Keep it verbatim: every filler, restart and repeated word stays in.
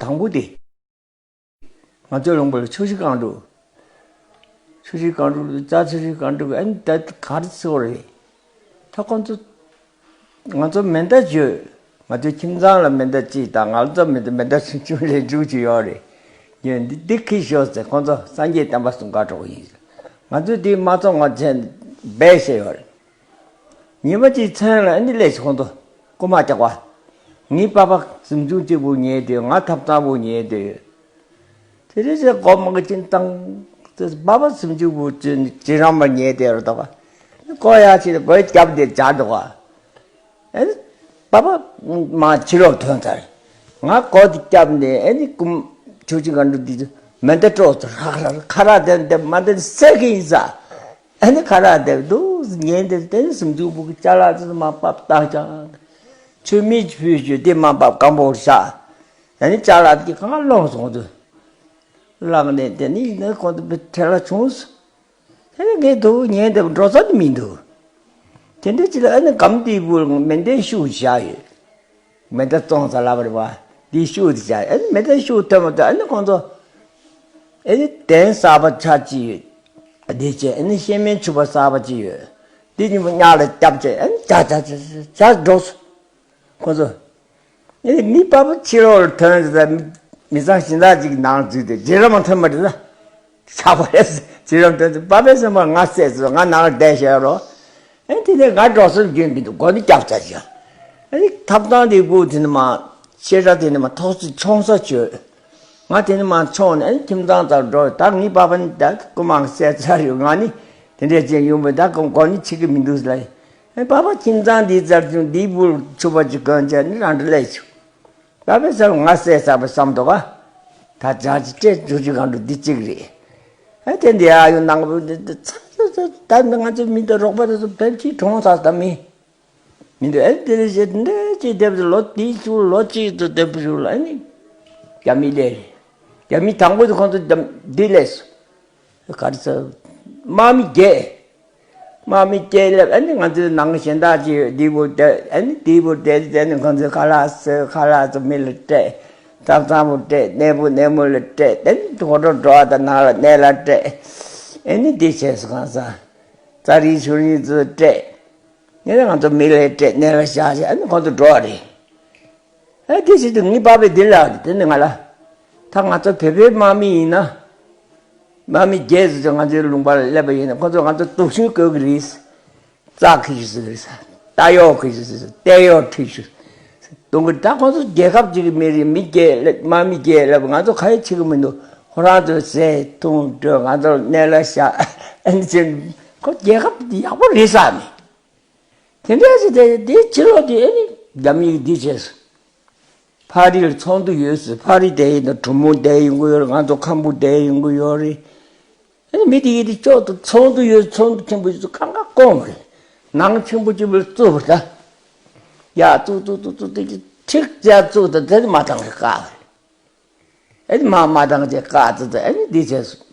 དང་པོ་དེ། ང་ཚོའི་ལུང་པ་ལ་ཆུ་བཞི་སྒང་དྲུག་ཆུ་བཞི་སྒང་དྲུག་རྩྭ་ཆུ་བཞི་སྒང་དྲུག་ཨ་ནི་ད་ག་རེ་ཟེར་བ་རེད། ད་ཁོང་ཚོ་ང་ཚོ་མེ་མདའ་བརྗོད། ང་ཚོའི་ཁྱིམ་ཚང་ལ་མེ་མདའ་གཅིག་དང་ང་ཚོ་མེ་མདའ་མེ་མདའ་སུམ་ཅུ་ལས་དྲུག་ཅུ་ཡོད་རེད། ཡོད་འདི་འདི་ཁྱེར་ཤོག་ཟེར། ཁོང་ཚོ་སངས་རྒྱས་བསྟན་པ་སྲུང་གར་འགྲོ་གི་ཡིན། ང་ཚོས་འདི་མ་བཙོང་བ་བྱས་འབད་བཞག་ཡོད་རེད། ཉི་མ་གཅིག་མཚན་ལ་ཨ་ནི་སླེབས་སོང་། ཁོང་ཚོ་རྐུ་མ་རྒྱག་པ། ངའི་པ་ཕ་གཟིམ་ཆུང་གཅིག་པུ་ཉལ་དུས། ང་ཐབ་ཚང་པུ་ཉལ་དུས། དེ་རིང་ཚེ་སྒོ་མང་གི་ཅིན་བཏང་། དེ་པ་ཕ་གཟིམ་ཆུང་པུ་ཅིན་ཅི་རང་མ་ཉལ་དེ་རུ་འདུག་ག་སྒོ་ཡར་ཕྱེ་སྟེ་སྒོའི་རྒྱབ་དེ་སྦྱར་འདུག་ག་ཨེ་ནི་པ་ཕ་མ་ཕྱི་ལོགས་ཐོན་ཚར། ང་སྒོ་དེ་བརྒྱབ་ནས་ཨེ་ནི་རྐུན་མ་ཆུ་བཞི་སྒང་དྲུག་དེ་མེ་མདའ་དཀྲོགས་ཚར། ཁ་ར་དེ་མེ་མདའ་བསད་ཀྱི་ཡིན་ས། ཨ་ནི་ཁ་རག་དེ་འདུག་ཉན་དེ་དེ་ནི་གཟིམ་ཆུང་པུ་གི་ཅ་ལག་ཚོ་མར་ཕབ་བཏང་བཞག་མཆོད་མེ་ཕུལ་རྒྱུ་དེ་མར་ཕབ་སྒམ་པོར་བཞག་ཨ་ནི་ཅ་ལག་དེ་གང་བླངས་སོང་དུས། བླངས་ནས་དེ་ནི་ཡིན་ན་ཁོང་ཚོ་བྲེལ་བ་བྱུང་སོང་། དེ་ནི་ངས་འདུག་ཉན་དེ་འགྲོ་ས་ནི་མི་འདུག་དེ་འདྲ་ཅི་ལ་ཨ་ནི་སྒམ་དེའི་སྦུག་མེ་མདའི་ཤུགས་བཞག་ཡོད། མེ་མདའ་བཙོང་ས་ལབ་པ་རེད་པ། འདིའི་ཤུགས་དེ་བཞག་ཨ་ནི་མེ་མདའི་ཤུགས་ཐོན་མ་ཐོན་ཨ་ནི་ཁོང་ཚོ། ཨེ་ནི་གདན་གསར་པ་ཆགས་ཀྱི་ཡོད། འདི་བྱས་ཨེ་ནི་བཤད་མའི་ཕྱུ་པ་གསར་པ་ཅིག་ཡོད། འདི་གཉིས་པོ་གཉའ་ལ་རྒྱབ་བྱས་ཨེ་ནི་ཇ་ཇ་ཇ་ཇ་ཇ་འགྲོ་སོང་། ཁོ་ཚོ། ཨེ་ནི་མི་པ་ཕ་ཕྱི་ལོགས་ལ་ཐོན་ཟེར། མི་ཚང་གཞན་དག་ཅིག་ནང་འཛུལ་ཏེ་རྗེས་ར་མ་ཐོན་པ་རེད་ལ། ཆགས་པ་རེད། རྗེས་ར་མ་ཐོན་ཚེ་པ་ཕའི་སེམས་པ་ང་བསད་ཚོད་ང་ནང་ལ་བསྡད་བཞག་རོགས། ཨེ་དེ་ནས་ང་འགྲོ་སོང་རྒྱུན་མི་འདུག་སྒོ་ནི་རྒྱབ་ཚར་ཅིག་ཨེ་ཐབ་ཚང་དེའི་སྦུག་དེ་ནི་མ། ཤེས་བྱ་དེ་ནི་མ་ཐོག་སི་ཆོང་ས་བྱོས། ང་དེ་ནི་མ་ཆོང་ནས་ཨེ་ཁྱིམ་ཚང་ཚར་འགྲོ། ད་ངའི་པ་ཕ་ནི་ད་རྐུན་མ་བསད་ཚར་ཡོད། ང་ནི་དེ་འདྲས་ཅན་ཡོང་བས་ད་སྒོ་ནི་ཕྱེ་གི་མི་འདུག་ལ། ཨེ་པ་ཕ་ཁྱིམ་ཚང་འདི་ཚར་བྱུང་འདིའི་སྦུག་ཕྱུ་པ་ཅིག་གོན་བྱས་ནི་རང་འདྲ་ལས་བྱུང་། པ་ཕའི་སེམས་ང་བསད་ཚར་བ་བསམ་འདུག་ག་ད་ཇ་ཅི་སྤྲད་ཆུ་བཞི་སྒང་དྲུག་འདི་གཅིག་རེད། ཨ་དེ་འདི་ཨ་ཡོད་ནང་པོ་འདི་འདི་ཚ་ཚ་ཚ་ད་ང་ཚོ་མི་འདི་རོགས་པ་དེ་ཚོ་བེམ་ཆིག་གྲོངས་ཚར་ད་མི། མི་འདི་ཨ་དེ་རེ་བཞིན་འདི་ཅི་སྡེབ་ལོ་དེའི་ཚུལ་ལོ་གཅིག་ཏུ་སྡེབ་ཞུ་ལ་ཨ་ནི། རྒྱ་མི་ལས་རེད། རྒྱ་མི་དང་པོ་དེ་ཁོང་ཚོ་འདི་ལས་སུ། ག་རེ་ཟེར། དམག་མི་བརྒྱད། དམག་མི་བརྒྱད་སླེབས་ཨ་ནི་ང་ཚོའི་ནང་གཞན་དག་ཅིག་ཡོད་འདི་བུ་དེ་ཨ་ནི་འདི་བུ་དེ་དེ་ནི་ཁོང་ཚོའི་ཁ་ལག་བཟོས། ཁ་ལག་ཚོ་མི་ལ་སྤྲད། ཐབ་ཚང་བུ་སྤྲད། གནས་བུ་གནས་མོ་ལ་སྤྲད། དེ་ནི་གོ་འགྲོ་འགྲོ་བ་དང་ནང་ལ་གནས་ལ་སྤྲད། ཨ་ནི་འདི་བྱས་སོ་གང་ཟ། ཙ་རིའི་ཆུ་རིན་ཚོ་སྤྲད། ངས་ང་ཚོ་མི་ལ་སྤྲད་གནས་ལ་བཞག་བྱས་ཨ་ནི་ཁོང་ཚོ་འགྲོ་བ་རེད། ཨ་དེ་བྱེད་དུས་ངའི་པ་ཕས་འདི་ལབ་དེ་ནི་ང་ལ། ད་ང་ཚོ་བོད་པའི་དམག་མི་ཡིན་ན། དམག་མི་བརྒྱད་ཙམ་ང་ཚོའི་ལུང་པ་ལ་སླེབས་པ་ཡིན་ན་ཁོ་ཚོ་ང་ཚོ་སྡུག་ཤོས་བཀོད་ཀྱི་རེད། རྩྭ་ཁྱེར་ཤོག་ཟེར་གྱི་རེད། རྟ་གཡོག་ཁྱེར་ཤོག་ཟེར། རྟ་གཡོག་ཁྱེར་ཤོག་གཏོང་གི་རེད། ད་ཁོ་ཚོ་རྒྱལ་ཁབ་ཅིག་གི་མི་རེད། མི་བརྒྱད་སླེབས་དམག་མི་བརྒྱད་སླེབས་ང་ཚོ་ག་ཡེ་བྱེད་ཀྱི་མི་འདུག་ཁོ་རང་ཚོ་ཟས་འཐུང་སྡོད་ང་ཚོ་ལ་གནས་ལ་བཞག་ཨ་ནི་ཅིག་ཁོ་རྒྱལ་ཁབ་འདི་ཡག་པོ་རེད་བསམ་ནས། དེ་འདྲ་ཞིག་དེ་དེ་ཕྱི་ལོགས་དེ་ཨེ་ནི་རྒྱ་མིས་འདི་བྱས་སོང་། ཕ་རི་ལ་ཚོགས་འདུ་ཡོད་ཟེར། ཕ་རི་དེ་ཡིན་ན་གྲུ་མོ་དེ་ཡོང་གི་ཡོད་རེད། ང་ཚོ་ཁམ་བུ་དེ་ཡོང་གི་ཡོད་རེད། ཨེ་ནི་མི་དེ་ཡིན་དེ་ཅོག་ཏུ་ཚོགས་འདུ་ཡོད། ཚོགས་འདུ་ཆེན་པོ་ཡོད་ཚོ་གང་ག་སྐོང་རེད། ནང་ཆེན་པོ་ཆེན་པོ་བཙུགས་པ་ད། ཡ་བཙུགས་བཙུགས་བཙུགས་བཙུགས་དེ་ཁྲིག་ཅག་བཙུགས་ད་དེ་ནི་མ་བཏང་གི་བཀག་རེད། ཨེ་ནི་མ་མ་བཏང་ཅེས་བཀག་ཙི་ཙི་ཨེ་ནི་འདི་བྱས་སོང་།